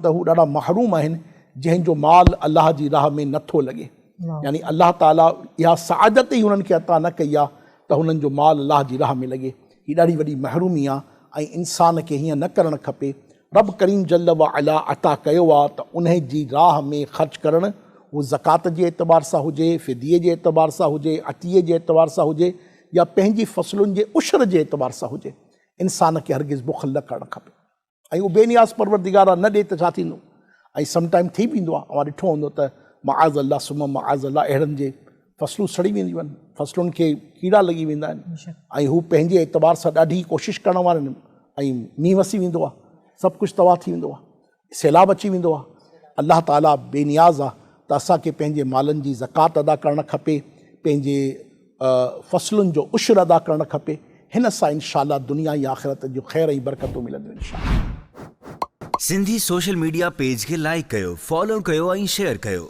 ته هو ڏاڍا محروم آهن جنهن جو مال الله جي راهه ۾ نٿو لڳي يعني الله تعالي اها سعادت ئي هنن کي عطا نه ڪئي آهي ته هنن جو مال الله جي راهه ۾ لڳي. هي ڏاڍي وڏي محرومي آهي ۽ انسان کي هيئن نه ڪرڻ کپي. رب ڪريم جل وعلا عطا ڪيو آهي ته انهي جي راهه ۾ خرچ ڪرڻ هو زڪوات جي اعتبار سان هجي، فديي جي اعتبار سان هجي، عطيي جي اعتبار سان هجي يا پنهنجي فصلن جي عشر جي اعتبار سان هجي. انسان کي هرگز بخل نه ڪرڻ کپي. ۽ اهو بي نياز پروردگار آ نه ڏي ته ڇا ٿيندو ۽ سم ٽائيم ٿي ويندو آ اوهان ڏٺو هوندو ته معاذ الله ثم معاذ الله اهڙن جي فصلون سڙي وينديون آهن فصلن کي ڪيڙا لڳي ويندا آهن ۽ هو پنهنجي اعتبار سان ڏاڍي ڪوشش ڪرڻ وارن ۽ مينهن وسي ويندو آ سڀ ڪجهه تباهه ٿي ويندو آ سيلاب اچي ويندو آ الله تعاليٰ بي نياز آ ته اسان کي پنهنجي مالن جي زڪوات ادا ڪرڻ کپي پنهنجي فصلن جو عشر ادا ڪرڻ کپي هن سان انشاء الله دنيا ۽ آخرت جون خير ۽ برڪتون ملنديون انشاء الله. سنڌي سوشل ميڊيا پيج کي لائيڪ ڪيو، فالو ڪيو ۽ شيئر ڪيو.